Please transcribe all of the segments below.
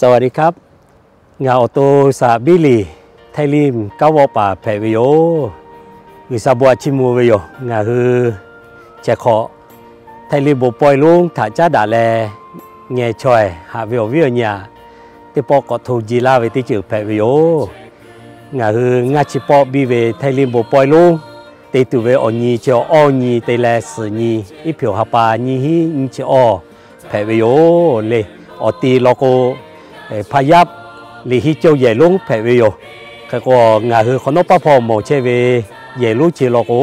สวัสดีครับ Ngaˬ awˬ to Saˍ Biˇliˍ, Htaiˇ Liˇ kaˉ vawˆ paˍ hpehꞈ ve yoˬ. G'uiˬsha bon htaꞈ chiˇ mvuh ve yoˬ. Ngaˬ hui chehˬ hk'awꞈ Htaiˇ Liˇ bon pawehˇ lonˉ htaꞈ caˉ daꞈ leh, ngeh chaweh haꞈ ve awˬ viˉ awˬ nyi aꞈ, teˇ pawˆ k'awꞈ hto ji laˇ ve teˇ ceuˬ hpehꞈ ve yoˬ. Ngaˬ hui ngaˇ chi pawˆ biˇ ve Htaiˇ Liˇ bon pawehˇ lonˉ te tuˬ ve awˬ nyi chi awˬ awˇ nyi te leh suhˍ nyi, iˉ hpeoˬ ha pa nyiˇ hinˉ nyiˇ chi awˇ hpehꞈ ve yoˬ le. Awˬ ti law k'o, hpa yaˇ liꞈ hiˉ cawˇ yehˬ lonˉ hpehꞈ ve yoˬ. Hk'e k'o, ngaˬ hui hk'awꞈ nawˉ paˇ hpawˇ mawˬ chehˇ ve yehˬ lonˉ chi law k'o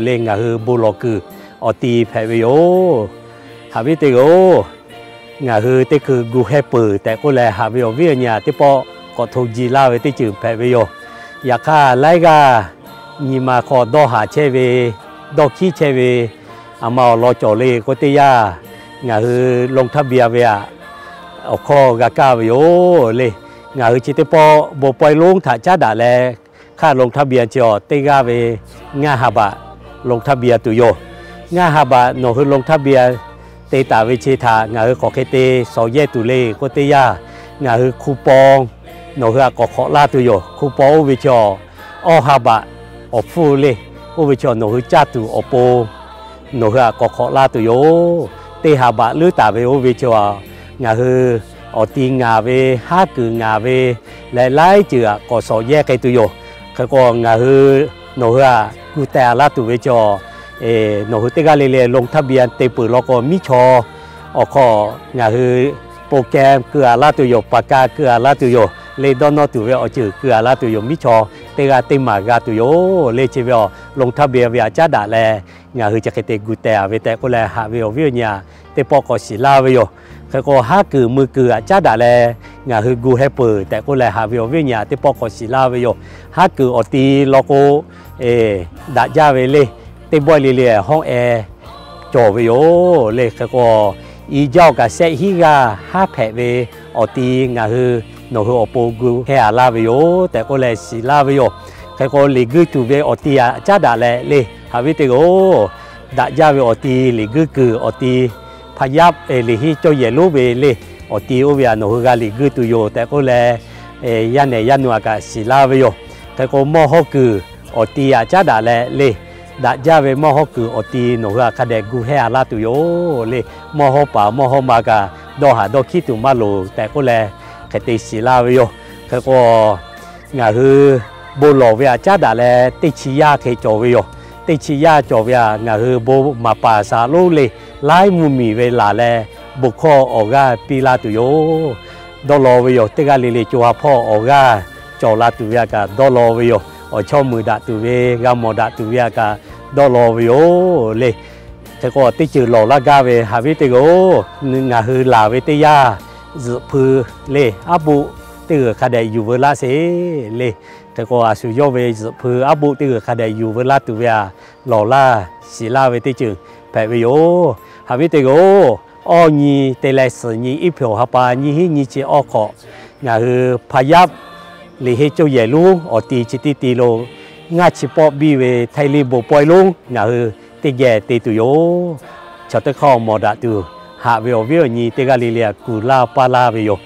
le, ngaˬ hui bon lawˬ kuiˬ awˬ ti hpehꞈ ve yoˬ. Haꞈ viˉ teˇ g'aˇ-oˬ, ngaˬ hui teˇ hkui gu heh peuˬ tehꞈ k'oˆ leh, haꞈ ve awˬ viˉ awˬ nyi aꞈ teˇ pawˆ k'awꞈ hto ji laˇ ve teˇ ceuˬ hpehꞈ ve yoˬ. Yaꞈ hk'aˇ, laiˉ g'aˇ nyi ma hk'aw dawˇ haˍ chehˇ ve, dawˇ hkiˉ chehˇ ve, aˬ ma awˬ lawn cawˬ le k'oˆ teˇ yanˇ, ngaˬ hui ลงทะเบียน ve aꞈ, awˬ hkawˇ g'a kaˇ ve yoˬ le. Ngaˬ hui chi teˇ pawˆ bon pawehˇ lonˉ htaꞈ caˉ daꞈ leh, hk'aˇ ลงทะเบียน chi awˬ teˇ g'aˇ ve ngaˇ ha baꞈ ลงทะเบียน tuˬ yoˬ. Ngaˇ ha baꞈ nawˬ hui ลงทะเบียน te taˍ ve chi htaꞈ ngaˬ hui k'awꞈ hk'e te shawˍ yehˇ tuˬ le k'oˆ teˇ yanˇ, ngaˬ hui คูปอง nawˬ hui aꞈ k'awꞈ hk'awꞈ laˇ tuˬ yoˬ. คูปอง oˇ ve chi awˬ awˇ ha baꞈ awˬ hpfuhˇ le, oˇ ve chi awˬ nawˬ hui caˇ tuˬ awˬ pon nawˬ hui aꞈ k'awꞈ hk'awꞈ laˇ tuˬ yoˬ. Teˇ ha baꞈ leuˉ taˍ ve oˇ ve chi awˬ, ngaˬ hui awˬ ti ngaˬ ve, haˉ kuiˬ ngaˬ ve leh laiˉ ceuˬ aꞈ k'awꞈ shawˍ yehˇ k'ai tuˬ yoˬ. Hk'e k'o, ngaˬ hui nawˬ hui aꞈ gu teh-a laˇ tuˬ ve chi awˬ, nawˬ hui teˇ g'aˇ le le ลงทะเบียน te peuˬ law k'o, miˉ chaw awˬ hk'aw ngaˬ hui โปรแกรม keu-a laˇ tuˬ yoˬ. Paka keu-a laˇ tuˬ yoˬ. Le dawˇ nawˇ tuˬ ve awˬ ceuˬ keu-a laˇ tuˬ yoˬ. Miˉ chaw teˇ g'aˇ teˇ maˬ g'a tuˬ yoˬ. Le chi ve awˬ ลงทะเบียน ve aꞈ caˉ daꞈ leh, ngaˬ hui chi hk'e te gu teh-a ve tehꞈ k'oˆ leh, haꞈ ve awˬ viˉ awˬ nyi aꞈ teˇ pawˆ k'awꞈ shiˍ laˇ ve yoˬ. Hk'e k'o, haˉ kuiˬ mui kuiˬ aꞈ caˉ daꞈ leh, ngaˬ hui gu heh peuˬ tehꞈ k'oˆ leh, haꞈ ve awˬ viˉ awˬ nyi aꞈ teˇ pawˆ k'awꞈ shiˍ laˇ ve yoˬ. Haˉ kuiˬ awˬ ti law k'o, daꞈ jaˇ ve le, teˇ bawehˇ le le hawˉ-e cawˬ ve yoˬ le. Hk'e k'o, i jaˇ-oˬ kaꞈ shehˆ hinˉ g'aˇ haˉ hpehꞈ ve awˬ ti ngaˬ hui nawˬ hui awˬ pon gu heh-a laˇ ve yoˬ tehꞈ k'oˆ leh shiˍ laˇ ve yoˬ. Hk'e k'o, liꞈ guiˇ tuˬ ve awˬ ti aꞈ caˉ daꞈ leh le, haꞈ viˉ teˇ g'aˇ-oˬ, daꞈ jaˇ ve awˬ ti liꞈ guiˇ kuiˬ awˬ ti, hpa yaˇ liꞈ hiˉ cawˇ yehˬ lonˉ ve le, awˬ ti oˇ ve aꞈ nawˬ hui g'a liꞈ guiˇ tuˬ yoˬ tehꞈ k'oˆ leh, yaˇ nehˬ yaˇ nu aꞈ kaꞈ shiˍ laˇ ve yoˬ. Hk'e k'o, mawˇ hawˇ kuiˬ awˬ ti aꞈ caˉ daꞈ leh le, daꞈ jaˇ ve mawˇ hawˇ kuiˬ awˬ ti nawˬ hui aꞈ hk'a dehꞈ gu heh-a laˇ tuˬ yoˬ le. Mawˇ hawˇ paˍ mawˇ hawˇ ma kaꞈ dawˇ haˍ dawˇ hkiˉ tuˬ maˇ loˍ tehꞈ k'oˆ leh, hk'e te shiˍ laˇ ve yoˬ. Hk'e k'o, ngaˬ hui bon lawˬ ve aꞈ caˉ daꞈ leh, teˇ chi yaˇ hk'e cawˬ ve yoˬ. Teˇ chi yaˇ cawˬ ve aꞈ, ngaˬ hui bon maˍ paˍ shaˍ lonˉ le, laiˉ mvuhˇmiˬ ve laˬ leh, bon hkawˇ awˬ g'aˇ piˇ laˇ tuˬ yoˬ. Dawˇ law ve yoˬ. Teˇ g'aˇ le le co ha hpawˇ awˬ g'aˇ cawˬ la tuˬ ve aꞈ kaꞈ dawˇ law ve yoˬ. Awˬ chawˇ muiˬ daꞈ tuˬ ve, g'a mawˬ daꞈ tuˬ ve aꞈ kaꞈ dawˇ law ve yoˬ le. Hk'e k'o, teˇ ceuˬ lawˬ laˇ gaˇ ve haꞈ viˉ teˇ g'aˇ-oˬ, ngaˬ hui laˬ ve teˇ yanˇ, zuhꞈ hpui le, aˉ buˆ teˇ g'uiˬ hk'a dehꞈ yuˬ veu laˇ sheˍ le. Hk'e k'o, a shu yawˇ ve zuhꞈ hpui aˉ buˆ teˇ g'uiˬ hk'a dehꞈ yuˬ veu laˇ tuˬ ve aꞈ, lawˬ laˇ shiˍ laˇ ve teˇ ceuˬ hpehꞈ ve yoˬ. Haꞈ viˉ teˇ g'aˇ-oˬ, awˇ nyi te leh suhˍ nyi iˉ hpeoˬ ha pa nyiˇ hinˉ nyiˇ chi awˇ hk'awꞈ, ngaˬ hui hpa yaˇ liꞈ henˇ cawˇ yehˬ lonˉ awˬ ti chi teˇ ti lo ngaˇ chi pawˆ biˇ ve Htaiˇ Liˇ bon pawehˇ lonˉ ngaˬ hui teˇ geh te tuˬ yoˬ. Chaw teˇ hk'aˇ mawˬ daꞈ tuˬ, haꞈ ve awˬ viˉ awˬ nyi teˇ g'aˇ le le aꞈ kuˬ laˇ paˇ laˇ ve yoˬ.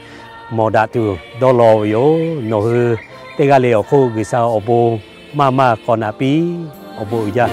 Mawˬ daꞈ tuˬ dawˇ law ve yoˬ. Nawˬ hui teˇ g'aˇ le awˬ hk'oˆ G'uiˬsha awˬ bon maˇ maˇ k'awꞈ naꞈ piˇ. Awˬ bon uiˍ jaˇ.